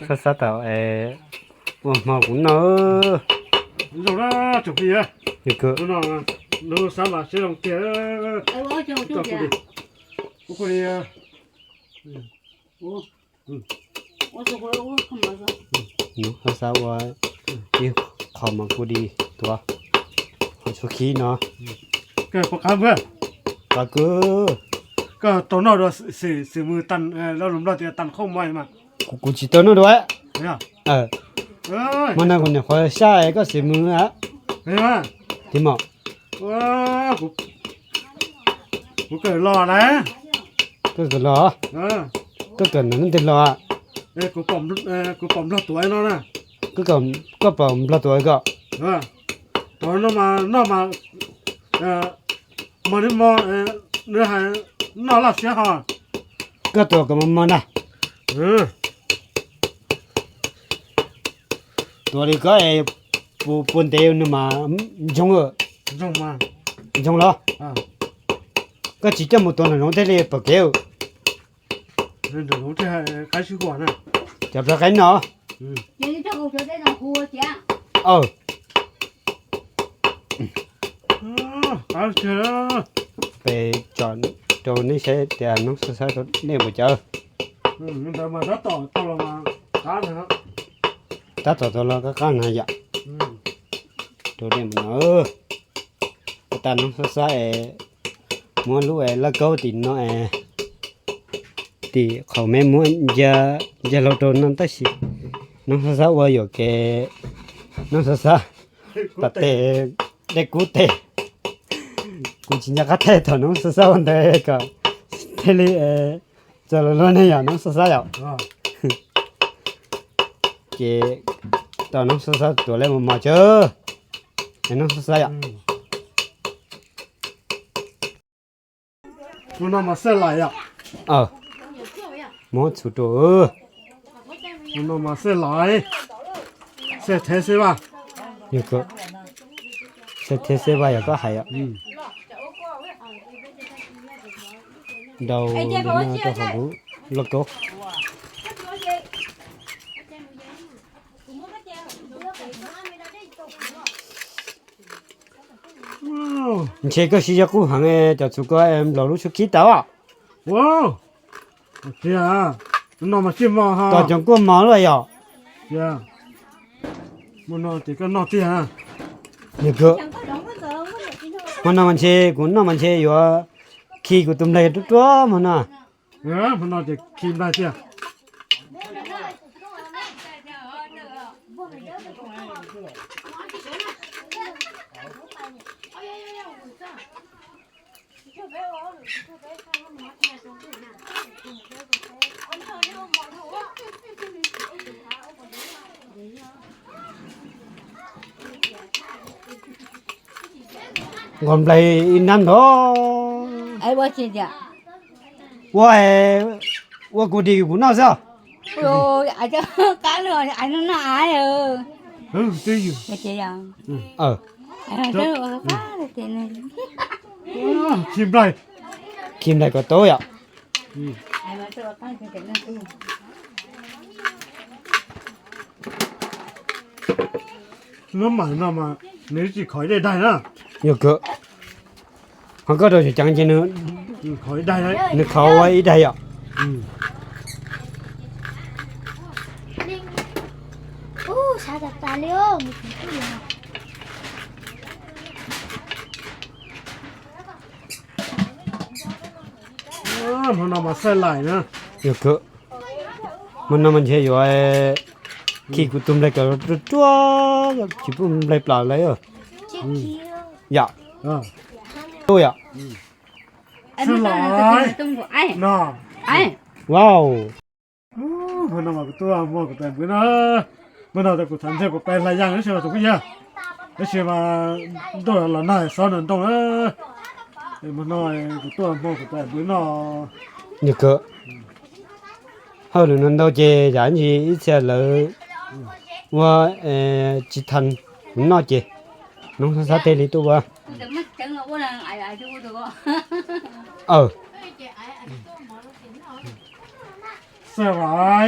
Sasa tau e, ua hmau ku no. Lo la, chu pi e. Ni ko. No, no, no, sa ma se long te. Ai, ua chu chu pi. Ku ku ni. O. Ua chu ku, ua ku ma sa. No, sasa ua. Ni kho ma ku di tua. Kho chu ki no. Ke pa ka bue. Pa ku. Ka to no do se, se mu tan, e, lo lum lo te tan kho mai ma. Ku, ku chi to no do e. Ya. E. Oi. Ma na ku ne kho sha e ka se mu a. Ya. Ti mo. Wa, ku, ku ke lo na. Ku ke lo. E. Ku ke na ni ti lo a. E, ku pom, e, ku pom lo to e no na. Ku ke, ku pom lo to e ko. E. To no ma, no ma. E. Moni mo, e, ne ha, no la sia ha. Ka to ka mo mo na. E. To ri ka e, pu, pun te ne ma, jong e. Jong ma. Jong lo. A. Ka chi cha mo to na no te le pa ke. Ka shi kuwa na. Cha pra kai no. Hm. Hm. Pe chon to ni se te no sa sa to ne mo cha. Hm, ta ma ta to to lo ma. Ka na. Ta to to lo ka ka na ya. Hm. To ne mo no. ຕານ້ອງຊາຊາເອ ມົວລູເອ ລະເກົາຕີນເນາະເອ ຕີເຂົາແມ່ມົວ ຢ່າ ຢ່າເລົ່າໂຕນຳຕາຊິ ນ້ອງຊາຊາເວົ້າຢູ່ແກ ນ້ອງຊາຊາ ຕາເຕ ເດັກກູເຕ ກູຈິນຍາກາເຕ ຕານ້ອງຊາຊາວັນເດກະ ເທລີເອ ຈະລະນອນໃນຍາມນ້ອງຊາຊາເອົາ ເກ ຕານ້ອງຊາຊາຕົວແລກມາເຈີ ໃຫ້ນ້ອງຊາຊາເອົາ ມັນເອົາມາເສຍຫຼາຍອະ ເອີ ໝົດສຸດໂຕເອີ ມັນເອົາມາເສຍຫຼາຍ ເສຍແທ້ເສຍວ່າ ຍາກະ ເສຍແທ້ເສຍວ່າ ຍາກະໃຫ້ອະ ອືມ ດາວ ເດີນາ ເຈົ້າຂອງ ລະກໍ ເຊກະຊິຍາກູຫັງເອ ຈາກສຸກະເອມ ລາລູຊຸຄິຕາວະ ວ້າວ ໂອເຄອະ ນອນມາຊິມອງຮະ ຕອນຈັງກວມມາລະຍອ ເຊຍ ມັນນອນຕິກະນອນຕິຮະ ເດກະ ມັນນອນມັນເຊ ກູນອນມັນເຊຢູ່ອະ ຂີ້ກູຕຸ່ມໄດ້ຕົວໆ ມັນນະ ເອີ ມັນນອນຈະຄີມໄດ້ເຊຍ ງອນໄປອີນຳດອ ໄອ້ບໍ່ຊິຈະ ວ່າ ວ່າກູດີກູນອກຊະ ໂອ້ຍ ອາຈານກາເລີຍ ອັນນັ້ນນະອາຍເອີ ເອີ ເອີ ເອີ ຄິມໄດ້ ຄິມໄດ້ກໍໂຕຍະ ອືມ ນ້ຳມັນນ້ຳມັນ ນີ້ຊິຄອຍໄດ້ໄດ້ນະ ຍາກະ ເຮົາກໍໂດນຈັງຈິເນາະ ອືມ ຄອຍໄດ້ໄດ້ ນຶກເຂົາໄວ້ອີກໄດ້ອະ ອືມ ໂອ້ ຊາດຕາເລີຍ ມີກິນຄືນະ ເອີ ມັນເອົາມາໃສ່ຫຼາຍນະ ຍາກະ ມັນນະມັນເຊຍຢູ່ໄອ້ ອືມ ຂີ້ກູຕຸ່ມໄດ້ກະຕົວ ຂີ້ກູຕຸ່ມໄດ້ປາໄດ້ເອີ ອືມ ຢາ ເອີ ໂຕຢາ ອືມ ເນາະ ໄອ້ ວ້າວ ໂອ້ ເພິ່ນເອົາມາຕົວໝໍ້ກັບແປງເບິ່ງເນາະ ມື້ໜ້າຈະກູຖາມເທື່ອກັບແປງຫຼາຍຢ່າງເດີ ຊິວ່າຕົກເຍ ເດີ ຊິວ່າໂດນລະນາຍສອນນັ້ນຕົງເອີ ມື້ໜ້ອຍກູຕົວໝໍ້ກັບແປງເບິ່ງເນາະ ຍາກະ ເຮົາເລີຍນັ້ນເຮົາເຈ ຢານຊິອີເຊຍເລີຍ ວ່າ ເອີ ຈິທັນເນາະເຈ ນ້ອງຊາຊາເຕລີຕົວ ເອີ ສະບາຍ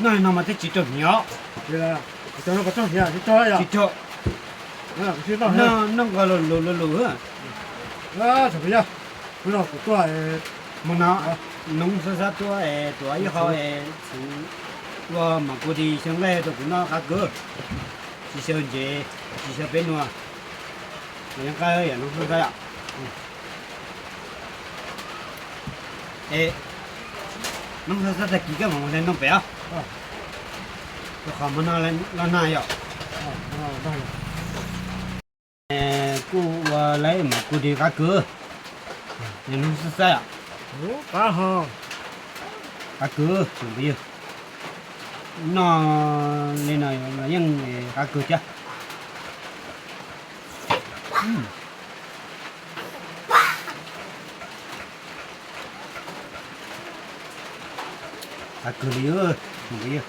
Nā, nā, mā te chito ni a. Chito, chito. Nā, nā, ka lo, lo, lo, lo. Mā nā, nōng sa sa tua e, tua i hao e, tua mā ko di siang lai to ku na ka ko. Chi sa je, chi sa pe nua. Yang ka ya nōng sa sa ya. E, nōng sa sa ta ki ka mā mo le nōng pe a. Ko ka mā na la na ya. E, ku wa lai mā ko di ka ko. Ni nōng sa sa ya. Ka ha. Ka ko, su bi. Nā, le na ya, yang ka ko cha. Ka ko li yo, mo yo.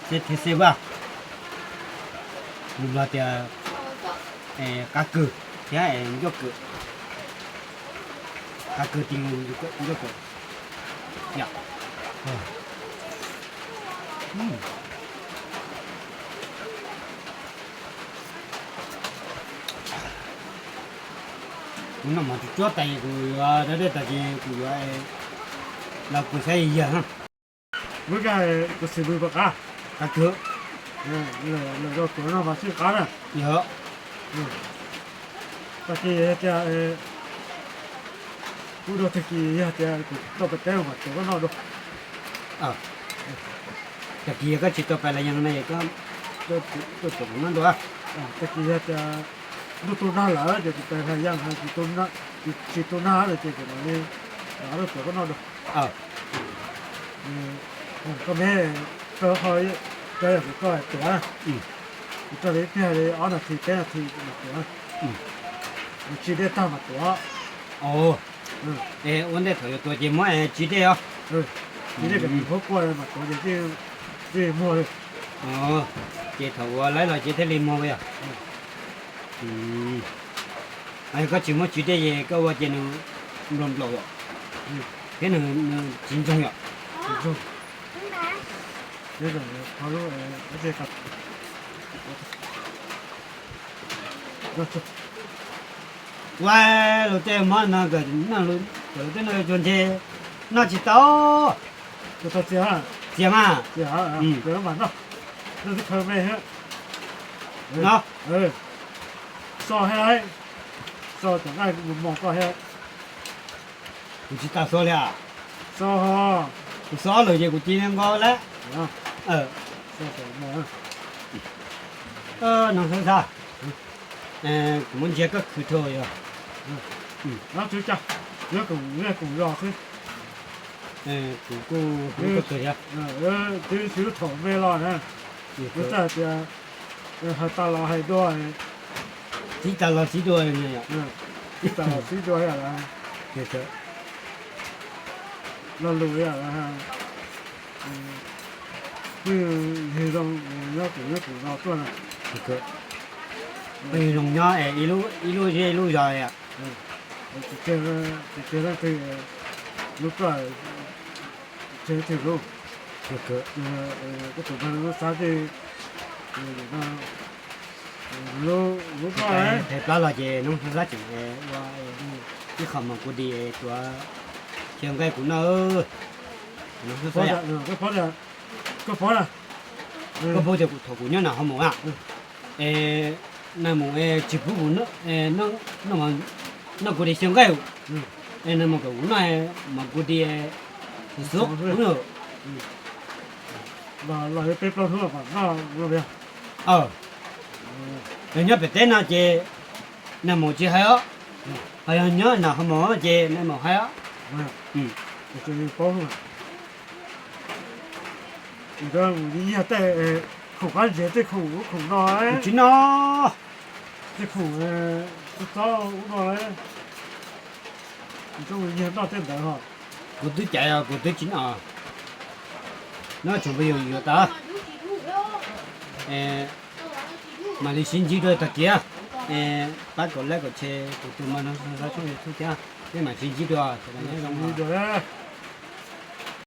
Se te se ba. Lu la te, e, ka ko. Ya, e, yo ko. Ka ko ti yo ko, yo ko. Ya. Nō mā tu chua ta ye ku ya, da de ta ye ku ya, e, la ku sa ye ya, ha. Mu ka, e, ku si mu ba ka. Ka ko. E, lo, lo, lo, ko na mā si ka na. Ya. Ta ki ya, e, Ku do te ki ya te ku to pe te ma to no do. A. Te ki ya ka chi to pe la yang na ya ka to to to na do a. A, te ki ya te du to na la de ku pe la yang ha chi to na, chi to na le te ke na ni. A do to no do. A. Ni, ko me to ho ye, to ya ku to to a. Ni. Ku to le te le a na ti te na ti to a. Ni. Ni chi de ta ma to a. O. ເອີ ເອ ໂອນເດ ໂຕໂຕເຈມອຍ ເອ ຈີເດ ເອີ ຈີເດ ກໍມີພວກກວຍມາໂຕເຈ ເຈມອຍ ອໍ ເຈເຖົ້າວ່າໄຫຼລະ ເຈເທລີມອຍ ອືມ ອາຍກໍຈິມອຍ ຈີເດ ເຈກໍວ່າເຈນລອມລອ ອືມ ເຫັນໜຶ່ງຈິງຈົງ ອືມ ເດ ເຂົາເລີຍ ເຈກັບ ວ່າໂລເຕມານະກະນະໂລ ໂລເຕນະຈົນເທນະຈິຕາ ໂລຕາເຊຍ ເຊຍມາ ເຊຍ ອືມ ເຊຍມາເນາະ ໂລເຕເຄີແມ່ເນາະ ເອີ ຊໍໃຫ້ ຊໍຈັງໄດ້ ມອງກໍໃຫ້ ກູຈິຕາຊໍແລ້ວ ຊໍ ກູຊໍເລີຍ ກູຈີນຳກໍແລ້ວ ເອີ ຊໍ ຊໍ ເອີ ນ້ອງເຊີຊາ ເອີ ມັນເຈກະຄືໂທຢູ່ ເອີ ລາວຖືຈັກ ເລືອກ ເລືອກ ລອຄື ເອີ ກູ ກູ ເອີ ກູເລີຍ ເອີ ເອີ ຈື່ຊື່ໂທແມ່ລອນນະ ເອີ ກູຈະ ເອີ ຫາຕາລາໃຫ້ດ້ວຍ ຊິຕາລາຊິດ້ວຍນີ້ ເອີ ຊິຕາລາຊິດ້ວຍອະລະ ເອີ ລາລຸຍອະລະ ເອີ ຄືເຮັດຕ້ອງ ເອີ ລາວເປັນເລື່ອງຂອງລາວຕົວະນະ ເອີ ເອີ ເປັນໂຮງຍາ ເອີ ອີລູ ອີລູເຈ ອີລູຢາຍອະ ເອີ ເຈ ເຈ ເຈ ລູກກໍ ເຈ ເຈ ລູກ ເອີ ເອີ ກໍຖືວ່າສາເຈ ເອີ ລູກ ລູກກໍ ແຕ່ ແຕ່ປາລາເຈ ນ້ອງສາເຈ ເອີ ວ່າ ເອີ ທີ່ເຂົ້າມາກູດີ ເອີ ຕົວ ຊຽງໄກກູນະ ເອີ ນ້ອງສາເຈ ກໍພໍແລ້ວ ກໍພໍລະ ເອີ ກໍພໍຈະກູເຖົ້າກູຍາວນະ ເຮົາມອງອະ ເອີ ເອີ ນະໂມ ເອີ ຈິປູເນາະ ເອີ ນະ ນະ ນະໂມ ນະກູດີຊຽງໄກ ເອີ ນະໂມກະອຸນະ ເອີ ມາກູດີ ເອີ ສຸກ ເອີ ມາລາຍເປັນປະເທດນະ ເອີ ເອີ ຍາເປເຕນະເຈ ນະໂມຈິໄຮອະ ເອີ ໄຮຍານະ ນະໂມເຈ ນະໂມໄຮອະ ອືມ ເຈໂປ ເອີ ເອີ ເຈໂປ Chin à. Chin à. Chin à. Chin à. Chin à. Chin à. Nó chuẩn bị nhiều nhiều ta. Ê, mà đi xin chỉ đôi ta kia. ເອີ ຝາກກົດໄລກົດແຊ ກົດຕິດຕາມມາເນາະ ທາງຊ່ອງຢູທູບເຈົ້າ ໄດ້ມາຊິຍິດດອກ ສະບາຍດີເນາະ.